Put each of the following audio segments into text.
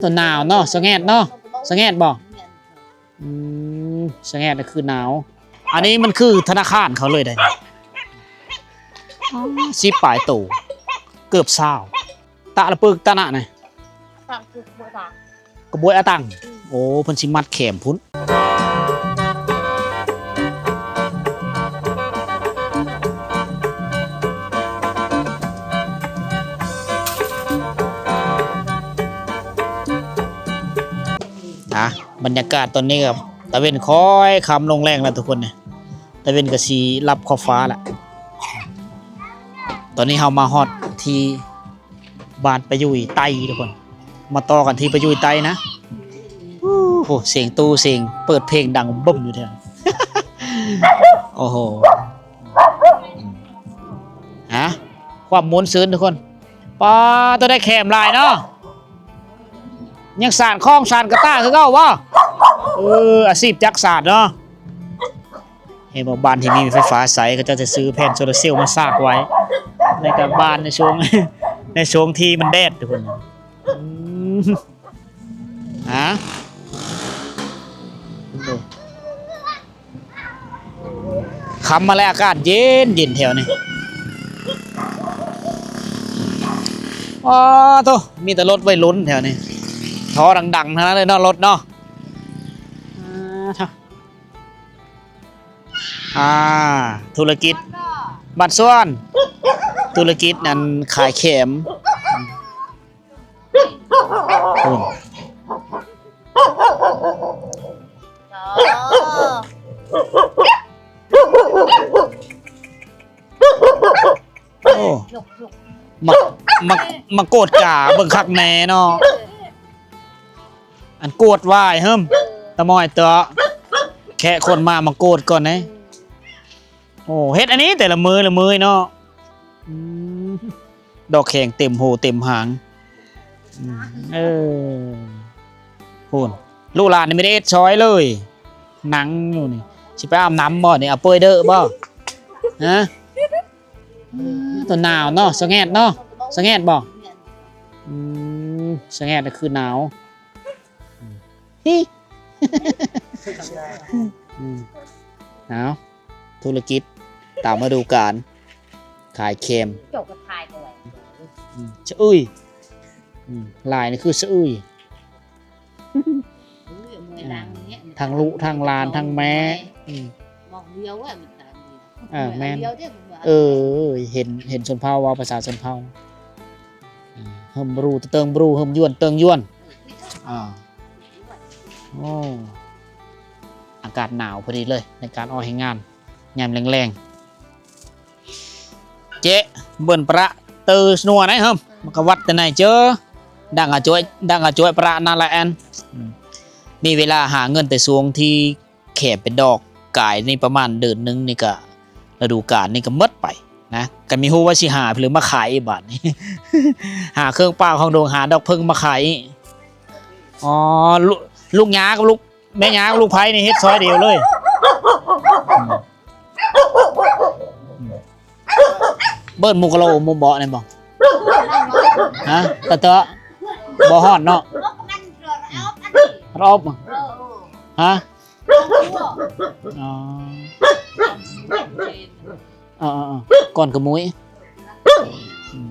ໂຕໜາວເນາະ ສະແງດເນາະ ສະແງດບໍ່? ອືມ ສະແງດກໍຄືໜາວ. ອັນນີ້ມັນຄືທະນາຄານເຂົາເລີຍໄດ໋ ສິບປາຍໂຕ ເກືອບຊາວ. ຕະລະປຶກຕະນະນະ ຕະລະປຶກ ກະບວຍອາຕັງ. ໂອ້ ເພິ່ນຊິມັດແຄມພຸ້ນ. ອ່ະ ບັນຍາກາດຕອນນີ້ກໍຕາເວັນຄ່ອຍຄ່ຳລົງແລງແລ້ວທຸກຄົນ ນີ້ ຕາເວັນກໍຊິລັບຂອບຟ້າລະ. ຕອນນີ້ເຮົາມາຮອດທີ່ ບ້ານປາຍຸຍໃຕ້ທຸກຄົນ ມາຕໍ່ກັນທີ່ປາຍຸຍໃຕ້ນະ. ໂອ້ໂຫ ສຽງຕູ້ ສຽງເປີດເພງດັງບຶ້ມຢູ່ແຖວ ໂອ້ໂຫ ຮະ ຄວາມມ່ວນຊື່ນທຸກຄົນ. ປາ ໂຕໄດ້ແຄມຫຼາຍເນາະ ຍັງສານຂອງສານກະຕ່າຄືເກົ່າບໍ່? ເອີ ອາຊີບຈັກສານເນາະ. ເຫັນບໍ່ ບ້ານທີ່ມີໄຟຟ້າໃຊ້ ເຂົາເຈົ້າຈະຊື້ແຜ່ນໂຊລາເຊວມາສາກໄວ້ ໃນກາງບ້ານ ໃນຊ່ວງ ໃນຊ່ວງທີ່ມັນແດດທຸກຄົນ. ອືມ ຮະ ຄ່ຳມາແລ້ວ ອາກາດເຢັນໆ ແຖວນີ້. ອໍ ໂທ້ ມີແຕ່ລົດໄວລຸ້ນແຖວນີ້ ທໍ່ດັງໆ ທັງນັ້ນເລີຍເນາະ ລົດເນາະ. ອ່າ ທຸລະກິດ ບາດສ່ວນ ທຸລະກິດນັ້ນຂາຍແຄມ ພຸ້ນ ອໍ ໂອ້ ມາ ມາ ມາກວດກາເບິ່ງຄັກແນ່ເນາະ. ອັນກວດວາຍເຮີ້ມ ຕາໝ້ອຍເຕາະ ແຂກຄົນມາ ມາກວດກ່ອນເດ້. ໂອ້ ເຮັດອັນນີ້ແຕ່ລະມື້ລະມື້ເນາະ. ອືມ ດອກແຂງເຕັມໂຫເຕັມຫາງ. ອືມ ເອີ ພຸ້ນ ລູກຫຼານນີ້ມີແຕ່ເຮັດຊອຍເລີຍ ນັ່ງຢູ່ນີ້. ຊິໄປອາບນ້ຳບໍ່ນີ້? ເອົາເປີຍເດີບໍ່? ຮະ? ເອີ ໂຕໜາວເນາະ ສະແງດເນາະ ສະແງດບໍ່? ອືມ ສະແງດກໍຄືໜາວ. ອືມ ເອົາ ທຸລະກິດຕາມລະດູການ ຂາຍແຄມ ເຈົ້າກໍຂາຍບໍ່ໄດ້. ອືມ ສະອຶຍ ອືມ ລາຍນີ້ຄືສະອຶຍ. ອືມ ທັງລູກທັງຫຼານທັງແມ່ ອືມ ເອີ ແມ່ນ ເອີ ເຫັນ ເຫັນຊົນເຜົ່າເວົ້າພາສາຊົນເຜົ່າ ເຮີ້ມບຣູເຕີງບຣູ ເຮີ້ມຢວນເຕີງຢວນ. ອາ ໂອ້ ອາກາດໜາວພໍດີເລີຍໃນການອອກແຮງງານຍາມແລງໆ. ເຈ ເບິ່ນປະເຕີສະນົວໄດເຮີ້ມ ມັນກະວັດແຕ່ໃນເຈີ ດັງອາຈວຍ ດັງອາຈວຍປະນາລາແອນ. ອືມ ມີເວລາຫາເງິນແຕ່ຊ່ວງທີ່ ແຄມເປັນດອກ ກາຍນີ້ປະມານເດືອນໜຶ່ງນີ້ກະ ລະດູການນີ້ກະໝົດໄປນະ. ກະມີຮູ້ວ່າຊິຫາຫຍັງມາຂາຍອີກບາດນີ້ ຫາເຄື່ອງປ່າງຂອງດົງ ຫາດອກເຜິ້ງມາຂາຍອີກ. ອໍ ລູກ ລູກຍາກັບລູກ ແມ່ຍາກັບລູກໃພ້ນີ້ເຮັດຊອຍດຽວເລີຍ. ອືມ ອືມ ເບິ່ງໝູກະໂລໝູເບາະນີ້ບໍ່? ຮະ? ຕະເຕາະ ບໍ່ຮອດເນາະ. ອືມ ຮະ? ອໍ ອໍ ອໍ ກ່ອນກະມຸ້ຍ. ອືມ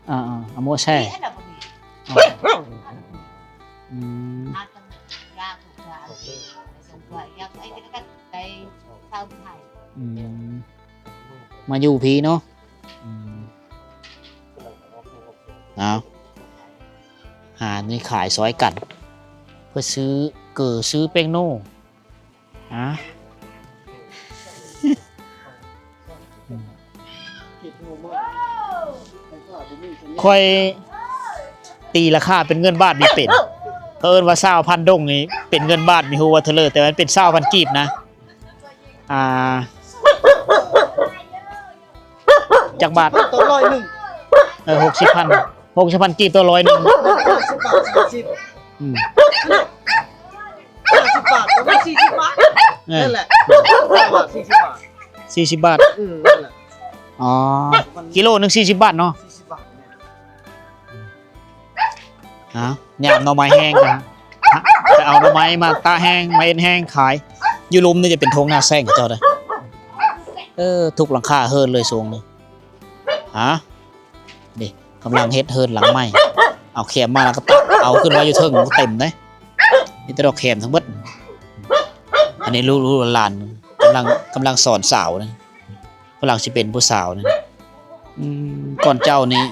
ອໍ ເອົາໝູແຊ່. ອໍ ອືມ ອືມ ມາຢູ່ພີ້ເນາະ. ອືມ ເອົາ ຫານີ້ຂາຍຊ່ອຍກັນ ເພື່ອຊື້ເກີ ຊື້ແປ້ງໂນ່. ຮະ? ຂ້ອຍຕີລາຄາເປັນເງິນບາດບໍ່ເປັນ. ເຂົາເອີ້ນວ່າຊາວພັນດົງນີ້ເປັນເງິນບາດບໍ່ຮູ້ວ່າເທົ່າໃດ ແຕ່ວ່າມັນເປັນຊາວພັນກີບນະ. ອ່າ ຈັກບາດ? ຕໍ່ຮ້ອຍໜຶ່ງ. ເອີ ຫົກສິບພັນ ຫົກສິບພັນກີບຕໍ່ຮ້ອຍໜຶ່ງ. ຫ້າສິບບາດ ສາມສິບ. ອືມ ຫ້າສິບບາດ ປະມານສີ່ສິບບາດ. ເອີ ນັ້ນແຫຼະ ຫ້າສິບບາດ ສີ່ສິບບາດ. ອືມ ນັ້ນແຫຼະ. ອໍ ກິໂລໜຶ່ງສີ່ສິບບາດເນາະ ສີ່ສິບບາດ. ເອົາ ຍາມໜໍ່ໄມ້ແຫ້ງກໍ ໄປເອົາໜໍ່ໄມ້ມາຕາກແຫ້ງ ມາເອັດແຫ້ງຂາຍ. ຢູ່ລຸ່ມນີ້ຈະເປັນທົ່ງນາແຊງເຂົາເຈົ້າເດ້. ເອີ ທຸກຫຼັງຄາເຮືອນເລີຍຊ່ວງນີ້. ຮະ ນີ້ກຳລັງເຮັດເຮືອນຫຼັງໃໝ່ ເອົາແຄມມາແລ້ວກໍຕັດເອົາຂຶ້ນໄວ້ຢູ່ເທິງ ມັນກໍເຕັມເດ້. ມີແຕ່ດອກແຄມທັງເບິດ. ອັນນີ້ລູກໆຫຼານໆ ກຳລັງ ກຳລັງສອນສາວນະ ກຳລັງຊິເປັນຜູ້ສາວນະ. ອືມ ກ່ອນເຈົ້ານີ້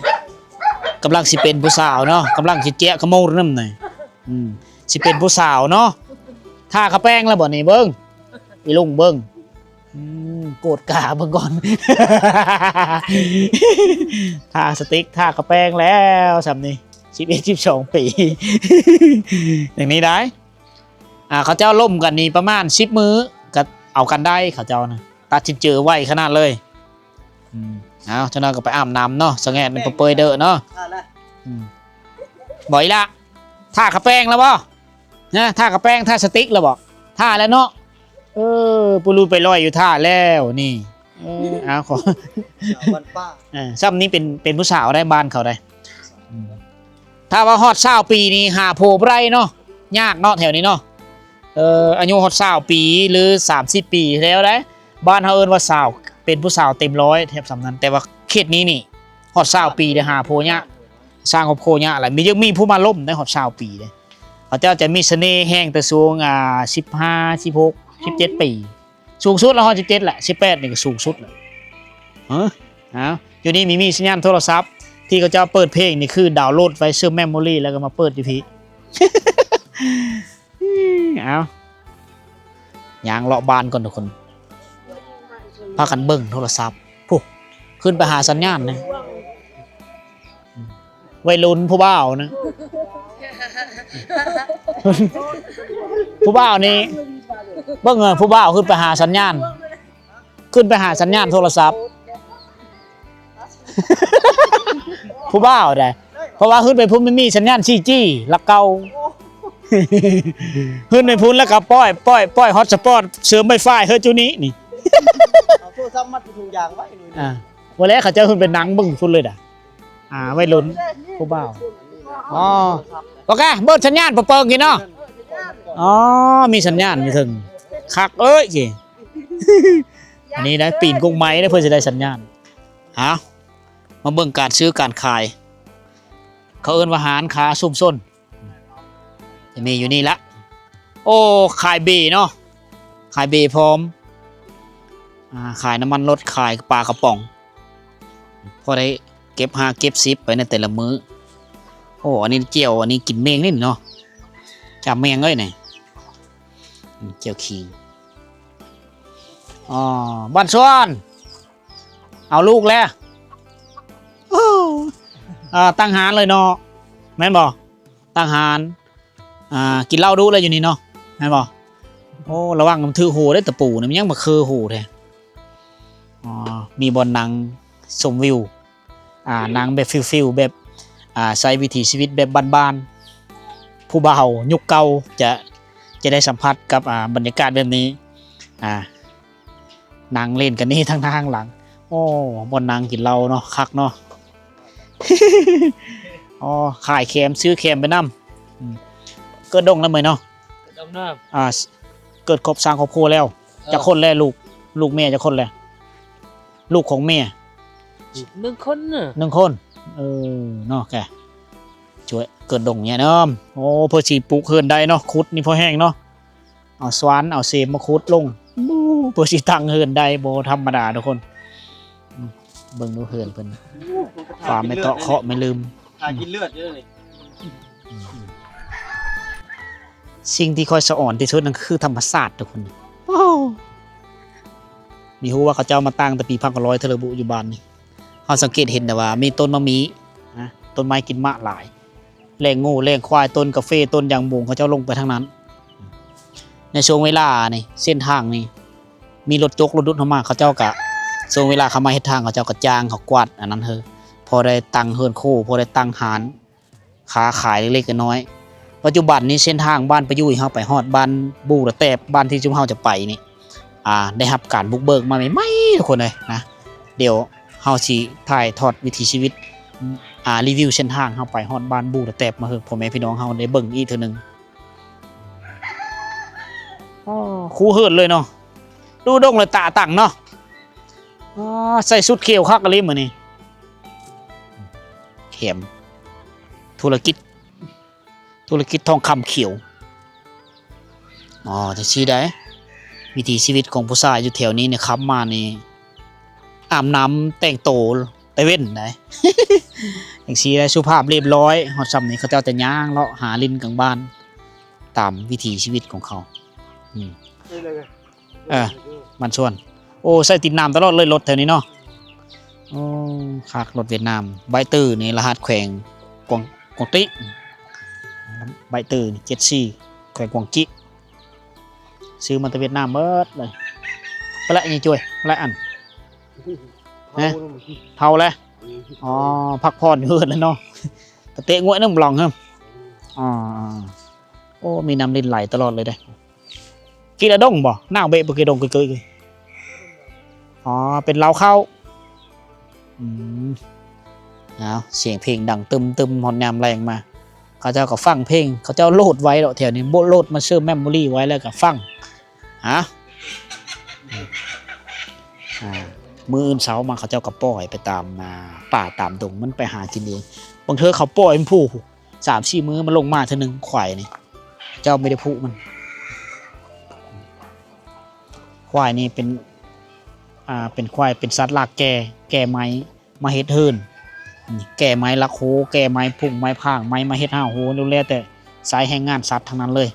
ກຳລັງຊິເປັນຜູ້ສາວເນາະ ກຳລັງຊິເຈຍຂະໂມນນຳນະ. ອືມ ຊິເປັນຜູ້ສາວເນາະ. ທາຂາແປ້ງແລ້ວບໍ່ນີ້ ເບິ່ງ ອີລຸງເບິ່ງ. ອືມ ກວດກາເບິ່ງກ່ອນ ທາສະຕິກ ທາຂາແປ້ງແລ້ວຊ່ຳນີ້ ສິບເອັດ ສິບສອງປີ ຢ່າງນີ້ໄດ້. ອ່າ ເຂົາເຈົ້າລົມກັນນີ້ປະມານສິບມື້ກໍເອົາກັນໄດ້ ເຂົາເຈົ້ານະ ຕັດສິນໃຈໄວຂະໜາດເລີຍ. ອືມ ເອົາ ຈັກໜ້ອຍກໍໄປອາບນ້ຳເນາະ ສະແງດມັນເປີຍເດີເນາະ. ອືມ ບໍ່ອີ່ຫຼະ ທາຂາແປ້ງແລ້ວບໍ່? ນະ ທາຂາແປ້ງ ທາສະຕິກແລ້ວບໍ່? ທາແລ້ວເນາະ. ເອີ ປູລຸຍໄປລອຍຢູ່ ທາແລ້ວນີ້. ເອີ ເອົາ ຂໍ ເອີ ຊ່ຳນີ້ເປັນ ເປັນຜູ້ສາວໄດ້ ບ້ານເຂົາໄດ້. ອືມ ຖ້າວ່າຮອດຊາວປີນີ້ຫາຜົວບໍ່ໄດ້ເນາະ ຍາກເນາະ ແຖວນີ້ເນາະ. ເອີ ອາຍຸຮອດຊາວປີ ຫຼື ສາມສິບປີແລ້ວໄດ໋ ບ້ານເຮົາເອີ້ນວ່າສາວ ເປັນຜູ້ສາວເຕັມຮ້ອຍ ແຖບສ່ຳນັ້ນ. ແຕ່ວ່າເຂດນີ້ນີ້ຮອດຊາວປີໄດ້ຫາຜົວຍາກ ສ້າງຄອບຄົວຍາກແຫຼະ. ມີ ຍັງມີຜູ້ມາລົມໄດ້ຮອດຊາວປີເດ້. ເຂົາເຈົ້າຈະມີສະເໜ່ແຮງແຕ່ຊ່ວງ ອ່າ ສິບຫ້າ ສິບຫົກ ສິບເຈັດປີ. ສູງສຸດລະຮອດສິບເຈັດແຫຼະ ສິບແປດນີ້ກໍສູງສຸດແຫຼະ. ເອີ ເອົາ ຢູ່ນີ້ມີ ມີສັນຍານໂທລະສັບ ທີ່ເຂົາເຈົ້າເປີດເພງນີ້ຄືດາວໂຫຼດໄວ້ເຊື່ອມເມມໂມຣີ ແລ້ວກໍມາເປີດຢູ່ພີ້. ເອົາ ຍ່າງເລາະບ້ານກ່ອນທຸກຄົນ ພາກັນເບິ່ງໂທລະສັບ. ພຸ້ນ ຂຶ້ນໄປຫາສັນຍານນະ. ໄວລຸ້ນຜູ້ບ່າວນະ ຜູ້ບ່າວນີ້ ເບິ່ງເອີ ຜູ້ບ່າວຂຶ້ນໄປຫາສັນຍານ ຂຶ້ນໄປຫາສັນຍານໂທລະສັບ ຜູ້ບ່າວໃດ໋. ເພາະວ່າຂຶ້ນໄປພຸ້ນມັນມີສັນຍານສີ່ຈີ ຫຼັກເກົ້າ ຂຶ້ນໄປພຸ້ນແລ້ວກໍປ່ອຍ ປ່ອຍ ປ່ອຍຮອດສະປອດ ເສີມໄວຟາຍເຮີດຢູ່ນີ້ນີ້. ເອົາໂທລະສັບມັດຢູ່ຖົງຢາງໄວ້. ອ່າ ບໍ່ແລ້ວເຂົາເຈົ້າຂຶ້ນໄປນັ່ງເບິ່ງພຸ້ນເລີຍດາ. ອ່າ ໄວລຸ້ນຜູ້ບ່າວ. ອໍ ໂອເຄ ເບີດສັນຍານປະເປີງກິນເນາະ. ອໍ ມີສັນຍານຢູ່ເທິງ ຄັກເອີຍ. ອັນນີ້ໄດ້ປີນກົກໄມ້ເດ້ ເພື່ອຊິໄດ້ສັນຍານ. ເອົາ ມາເບິ່ງການຊື້ການຂາຍ ເຂົາເອີ້ນວ່າຮ້ານຄ້າຊຸມຊົນ. ຈະມີຢູ່ນີ້ລະ. ໂອ້ ຂາຍເບເນາະ ຂາຍເບພ້ອມ ອ່າ ຂາຍນ້ຳມັນລົດ ຂາຍປາກະປ໋ອງ ພໍໄດ້ເກັບຫ້າເກັບສິບໄປໃນແຕ່ລະມື້. ໂອ້ ອັນນີ້ແຈ່ວ ອັນນີ້ກິນແມງນີ້ເນາະ ຈຳແມງເອີຍນີ້. ອືມ ແຈ່ວຂີງ. ອໍ ບ້ານສວນ ເອົາລູກແລ້ວ. ໂອ້ ອ່າ ຕັ້ງຮ້ານເລີຍເນາະ ແມ່ນບໍ່? ຕັ້ງຮ້ານ ອ່າ ກິນເຫຼົ້າດຸແລ້ວຢູ່ນີ້ເນາະ ແມ່ນບໍ່? ໂອ້ ລະວັງມັນຖືກໂຫເດ້ ຕະປູນີ້ ມັນຍັງມາຄືໂຫແທ້. ອໍ ມີບ່ອນນັ່ງຊົມວິວ ອ່າ ນັ່ງແບບຊິວໆ ແບບ ອ່າ ໃຊ້ວິຖີຊີວິດແບບບ້ານໆ. ຜູ້ບ່າວຍຸກເກົ່າຈະ ຈະໄດ້ສຳຜັດກັບ ອ່າ ບັນຍາກາດແບບນີ້ ອ່າ ນັ່ງຫຼິ້ນກັນນີ້ທັງໜ້າທັງຫຼັງ. ໂອ້ ບ່ອນນັ່ງກິນເຫຼົ້າເນາະ ຄັກເນາະ. ອໍ ຂາຍແຄມ ຊື້ແຄມໄປນຳ. ອືມ ເກີດດົງແລ້ວເມຍເນາະ. ເກີດດົງນະ. ອ່າ ເກີດຄົບສ້າງຄອບຄົວແລ້ວ. ເອີ ຈັກຄົນແລ້ວ ລູກ ລູກເມຍຈັກຄົນແລ້ວ? ລູກຂອງເມຍ ໜຶ່ງຄົນນະ. ໜຶ່ງຄົນ. ເອີ ເນາະ ແກ ຊ່ວຍເກີດດົງແຍະເນາະ. ໂອ້ ເພື່ອຊິປຸກເຮືອນໄດ້ເນາະ ຂຸດນີ້ພໍແຮງເນາະ. ເອົາສວນເອົາເສມມາຂຸດລົງ ໂອ້ ເພື່ອຊິຕັ້ງເຮືອນໄດ້ ບໍ່ທຳມະດາທຸກຄົນ. ອືມ ເບິ່ງດູເຮືອນເພິ່ນ ຝາໄມ້ເຕາະເຄາະໄມ້ລືມ ຫາກິນເລືອດຢູ່ນີ້. ອືມ ສິ່ງທີ່ຂ້ອຍສະອອນທີ່ສຸດນັ້ນຄືທຳມະຊາດທຸກຄົນ. ໂອ້ ນີ້ຮູ້ວ່າເຂົາເຈົ້າມາຕັ້ງແຕ່ປີພັນເກົ້າຮ້ອຍເທື່ອລະບຸ ຢູ່ບ້ານນີ້. ເຮົາສັງເກດເຫັນໄດ້ວ່າມີຕົ້ນໝາກມີ້ນະ ຕົ້ນໄມ້ກິນໝາກຫຼາຍ ລ້ຽງງົວລ້ຽງຄວາຍ ຕົ້ນກາເຟ ຕົ້ນຢາງບົງ ເຂົາເຈົ້າລົງໄປທາງນັ້ນ. ໃນຊ່ວງເວລານີ້ ເສັ້ນທາງນີ້ ມີລົດຈົກລົດດຸດເຂົ້າມາ ເຂົາເຈົ້າກະ ຊ່ວງເວລາເຂົາມາເຮັດທາງ ເຂົາເຈົ້າກະຈ້າງເຂົາກວາດອັນນັ້ນເຮີ ພໍໄດ້ຕັ້ງເຮືອນໂຄ ພໍໄດ້ຕັ້ງຮ້ານຄ້າຂາຍເລັກໆນ້ອຍໆ. ປັດຈຸບັນນີ້ ເສັ້ນທາງບ້ານປາຍຸຍເຮົາໄປຮອດບ້ານບູລະແຕບ ບ້ານທີ່ຊຸມເຮົາຈະໄປນີ້ ອ່າ ໄດ້ຮັບການບຸກເບີກມາໃໝ່ໆ ທຸກຄົນເອີຍນະ. ດຽວ ເຮົາຊິຖ່າຍທອດວິຖີຊີວິດ ອ່າ ຣີວິວເສັ້ນທາງເຮົາໄປຮອດບ້ານບູຕະແຕບມາໃຫ້ພໍ່ແມ່ພີ່ນ້ອງເຮົາໄດ້ເບິ່ງອີກເທື່ອໜຶ່ງ. ໂອ້ ຄູ່ເຫີນເລີຍເນາະ ດູດົງແລະຕາຕັ້ງເນາະ. ອໍ ໃສ່ຊຸດຂຽວຄັກອີ່ຫຼີມື້ນີ້ ແຖມທຸລະກິດ ທຸລະກິດທອງຄຳຂຽວ. ອໍ ຈັ່ງຊີ້ໃດ ວິຖີຊີວິດຂອງຜູ້ຊາຍຢູ່ແຖວນີ້ນີ້ ຄ່ຳມານີ້ ອາບນ້ຳແຕ່ງໂຕແຕ່ເວັ້ນໃດ ຈັ່ງຊີ້ໃດ ສຸພາບລຽບລ້ອຍ. ຮອດຊ່ຳນີ້ເຂົາເຈົ້າຈະຍ່າງເລາະຫາຫຼິ້ນກາງບ້ານ ຕາມວິຖີຊີວິດຂອງເຂົາ. ອືມ ເອີ ບ້ານສວນ. ໂອ້ ໃສ່ຕິດນ້ຳຕະຫຼອດເລີຍລົດແຖວນີ້ເນາະ. ໂອ້ ຄັກ ລົດຫວຽດນາມ. ໃບເຕີນີ້ລະຫັດແຂວງກວາງ ກວາງຕິ ໃບເຕີນີ້ ເຈັດສີ່ ແຂວງກວາງຈິ ຊື້ມາແຕ່ຫວຽດນາມເບິດເລີຍ. ໄປລະ ຍາຍຈວຍ ໄປລະອັນ ເຖົ້າແລ້ວ. ອໍ ພັກຜ່ອນຢູ່ເຮືອນແລ້ວເນາະ ໄປເຕະງວດນຳບລອງເຮີ. ອໍ ໂອ້ ມີນ້ຳລິນໄຫຼຕະຫຼອດເລີຍເດ້. ກີລະດົງບໍ່? ນາວເບະບໍ່? ກີລະດົງເກີຍໆ. ອໍ ເປັນເລົ້າເຂົ້າ. ອືມ ອ້າວ ສຽງເພງດັງຕຶມໆ ຮອດຍາມແລງມາ ເຂົາເຈົ້າກໍຟັງເພງ. ເຂົາເຈົ້າໂຫຼດໄວ້ດອກແຖວນີ້ ໂຫຼດມາເສີມເມມໂມຣີໄວ້ແລ້ວກໍຟັງ. ຮະ ອ່າ ມື້ອື່ນເຊົ້າມາເຂົາເຈົ້າກໍປ່ອຍໄປຕາມ ອ່າ ປ່າຕາມດົງ ມັນໄປຫາກິນເອງ. ບາງເທື່ອເຂົາປ່ອຍມັນຜູ້ ສາມສີ່ມື້ມັນລົງມາເທື່ອໜຶ່ງ ຄວາຍນີ້ ເຈົ້າໄມ່ໄດ້ຜູກມັນ. ຄວາຍນີ້ເປັນ ອ່າ ເປັນຄວາຍ ເປັນສັດລາກແກ່ ແກ່ໄມ້ມາເຮັດເຮືອນ ແກ່ໄມ້ລັກໂຮ ແກ່ໄມ້ພຸ້ງໄມ້ພາງ ໄມ້ມາເຮັດຫ້າວໂຮ ແລ້ວແຕ່ໃຊ້ແຮງງານສັດທັງນັ້ນເລີຍ.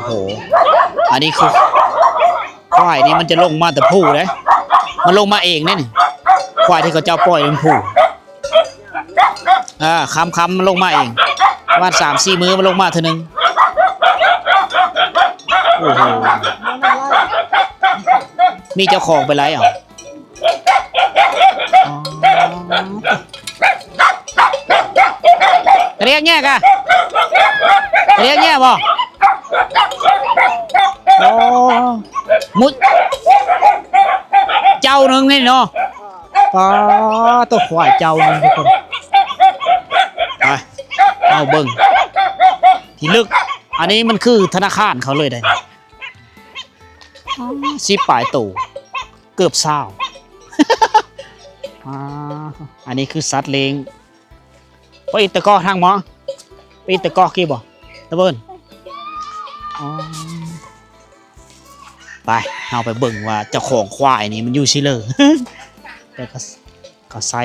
ໂອ້ໂຫ ອັນນີ້ຄື ຄວາຍນີ້ມັນຈະລົງມາແຕ່ພູເດ້ ມັນລົງມາເອງເດ້ນີ້ ຄວາຍທີ່ເຂົາເຈົ້າປ່ອຍເປັນພູ ເອີ ຄ່ຳໆ ມັນລົງມາເອງ ປະມານສາມສີ່ມື້ມັນລົງມາເທື່ອໜຶ່ງ. ໂອ້ໂຫ ມີເຈົ້າຂອງໄປໄລ່ເອົາ. ອໍ ກະເດຍແຍ່ກະ ກະເດຍແຍ່ບໍ່? ໂອ້ ມຸດ ເຈົ້າໜຶ່ງນີ້ເນາະ. ປາໂຕ ຄວາຍເຈົ້າໜຶ່ງທຸກຄົນ. ໄປ ເຮົາເບິ່ງທີ່ລຶກ ອັນນີ້ມັນຄືທະນາຄານເຂົາເລີຍໄດ໋ ສິບປາຍໂຕ ເກືອບຊາວ. ອ່າ ອັນນີ້ຄືສັດລ້ຽງ. ໄປອີກຕະກອທາງໝໍ ໄປອີກຕະກອກີ້ບໍ່ ຕະເບີນ. ອໍ ໄປ ເຮົາໄປເບິ່ງວ່າເຈົ້າຂອງຄວາຍນີ້ມັນຢູ່ຊິເລີ ແຕ່ກໍ ກໍໃຊ້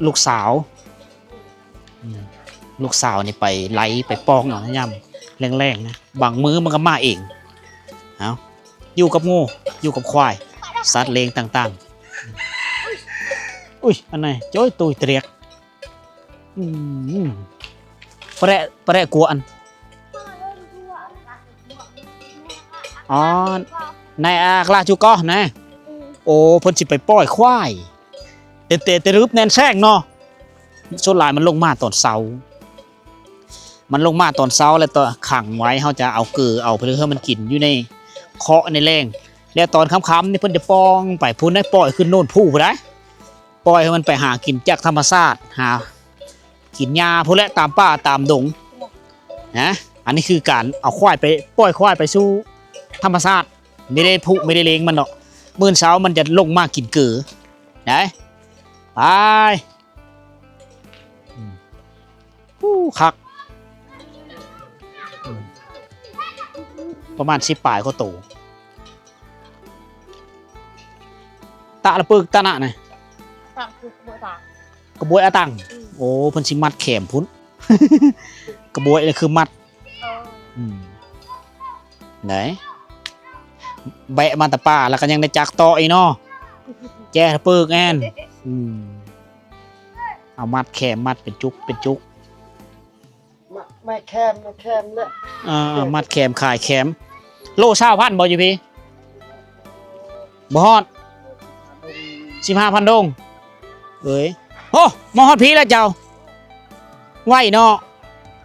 ລູກສາວ ອືມ ລູກສາວນີ້ໄປໄລ່ໄປປ້ອງເອົາຍາມແລງໆ ນະ ບາງມື້ມັນກໍມາເອງ. ເອົາ ຢູ່ກັບງົວ ຢູ່ກັບຄວາຍ ສັດລ້ຽງຕ່າງໆ. ອຸ້ຍ ອັນໃດ ໂຈ້ຍ ຕຸ້ຍຕຽກ. ອືມ ປະແດະ ປະແດະກົວອັນ ອໍ ໃນອາກລາຈູກອນະ. ໂອ້ ເພິ່ນຊິໄປປ່ອຍຄວາຍ ແຕ່ ແຕ່ ແຕ່ລຶບແໜ້ນແຊງເນາະ. ສ່ວນຫຼາຍມັນລົງມາຕອນເຊົ້າ ມັນລົງມາຕອນເຊົ້າ ແລ້ວຕອນຂັງໄວ້ ເຮົາຈະເອົາເກືອ ເອົາໄປເຮັດໃຫ້ມັນກິນຢູ່ໃນເຄາະໃນແລ້ງ ແລ້ວຕອນຄ່ຳໆ ນີ້ເພິ່ນຈະປ່ອງໄປພຸ້ນ ໄດ້ປ່ອຍຂຶ້ນໂນ້ນພູພຸ້ນໄດ໋ ປ່ອຍໃຫ້ມັນໄປຫາກິນຈາກທຳມະຊາດ ຫາກິນຫຍ້າພຸ້ນແຫຼະ ຕາມປ່າຕາມດົງນະ. ອັນນີ້ຄືການເອົາຄວາຍໄປ ປ່ອຍຄວາຍໄປສູ່ທຳມະຊາດ ໄມ່ໄດ້ຜູກ ໄມ່ໄດ້ລ້ຽງມັນດອກ. ມື້ເຊົ້າມັນຈະລົງມາກິນເກືອໄດ໋. ໄປ. ອືມ ໂອ້ ຄັກ ອືມ ປະມານສິບປາຍກວ່າໂຕ. ຕະລະປຶກຕະນະນະ ຕະລະປຶກ ກະບວຍຕາງ ກະບວຍອາຕັງ. ອືມ ໂອ້ ເພິ່ນຊິມັດແຄມພຸ້ນ ກະບວຍລະຄືມັດ. ເອີ ອືມ ໄດ້ ແບະມາແຕ່ປ່າ ແລ້ວກໍຍັງໄດ້ຈັກຕໍ່ອີກເນາະ ແຈະລະປຶກແອນ. ອືມ ເອົາມັດແຄມ ມັດເປັນຈຸກເປັນຈຸກ. ມາ ມາແຄມ ມາແຄມເນາະ. ເອີ ມັດແຄມຂາຍແຄມ. ໂລຊາວພັນບໍ່ຢູ່ພີ້? ບໍ່ຮອດ ສິບຫ້າພັນດົງ. ເອີຍ ໂອ້ ມາຮອດພີ້ແລ້ວເຈົ້າ ໄວເນາະ.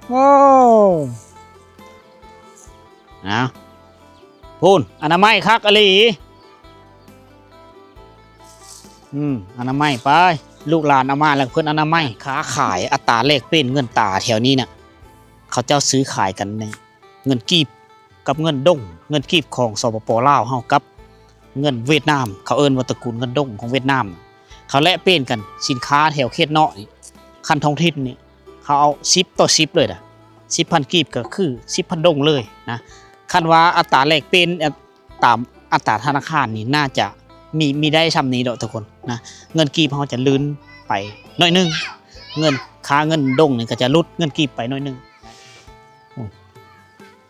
ໂອ້ ນະ ພຸ້ນ ອະນາໄມຄັກອີ່ຫຼີ. ອືມ ອະນາໄມໄປ ລູກຫຼານເອົາມາແລ້ວເພິ່ນອະນາໄມ. ຄ້າຂາຍ ອັດຕາແລກປ່ຽນເງິນຕາແຖວນີ້ນະ ເຂົາເຈົ້າຊື້ຂາຍກັນໃນເງິນກີບກັບເງິນດົງ, ເງິນກີບຂອງ ສປປ ລາວເຮົາກັບເງິນຫວຽດນາມ, ເຂົາເອີ້ນວ່າຕະກູນເງິນດົງຂອງຫວຽດນາມ. ເຂົາແລກປ່ຽນກັນ ສິນຄ້າແຖວເຂດເນາະນີ້ ຄັນທ້ອງຖິ່ນນີ້ ເຂົາເອົາສິບຕໍ່ສິບເລີຍນະ, ສິບພັນກີບກໍຄືສິບພັນດົງເລີຍນະ. ຄັນວ່າອັດຕາແລກປ່ຽນ ຕາມອັດຕາທະນາຄານນີ້ ໜ້າຈະມີ ມີໄດ້ຊ່ຳນີ້ດອກທຸກຄົນນະ. ເງິນກີບເຮົາຈະລື່ນໄປໜ້ອຍໜຶ່ງ, ເງິນ ຄ່າເງິນດົງນີ້ກໍຈະຫຼຸດເງິນກີບໄປໜ້ອຍໜຶ່ງ.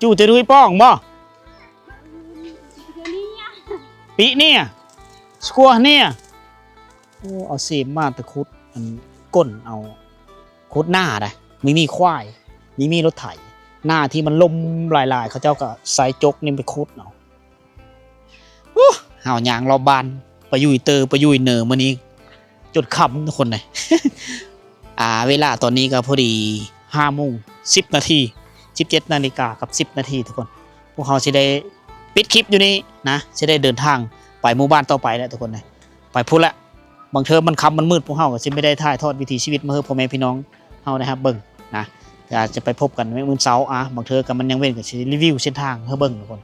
ຈູເຕດຸຍປ້ອງບໍ່? ປີເນຍ ສະກົວເນຍ. ໂອ້ ເອົາເສມມາແຕ່ຂຸດ ອັນ ກົ້ນເອົາ ຂຸດນາໄດ໋ ມີມີຄວາຍ ມີມີລົດໄຖ. ນາທີ່ມັນລົມຫຼາຍໆ ເຂົາເຈົ້າກໍໃຊ້ຈົກນີ້ໄປຂຸດເອົາ. ໂອ້ ເຮົາຍ່າງລອບບ້ານ ປະຍຸຍເຕີ ປະຍຸຍເນີ ມື້ນີ້ຈົນຄ່ຳທຸກຄົນເລີຍ. ອ່າ ເວລາຕອນນີ້ກໍພໍດີຫ້າໂມງສິບນາທີ ສິບເຈັດນາລິກາກັບສິບນາທີທຸກຄົນ. ພວກເຮົາຊິໄດ້ປິດຄລິບຢູ່ນີ້ນະ ຊິໄດ້ເດີນທາງໄປໝູ່ບ້ານຕໍ່ໄປແລ້ວທຸກຄົນເລີຍ. ໄປພຸ້ນລະ ບາງເທື່ອມັນຄ່ຳມັນມືດ ພວກເຮົາກໍຊິບໍ່ໄດ້ຖ່າຍທອດວິຖີຊີວິດມາໃຫ້ພໍ່ແມ່ພີ່ນ້ອງເຮົາໄດ້ຮັບເບິ່ງນະ. ກໍອາດຈະໄປພົບກັນໃນມື້ເຊົ້າ ອາ ບາງເທື່ອກໍມັນຍັງເວັ້ນ ກໍຊິໄດ້ຣີວິວເສັ້ນທາງໃຫ້ເບິ່ງທຸກຄົນ.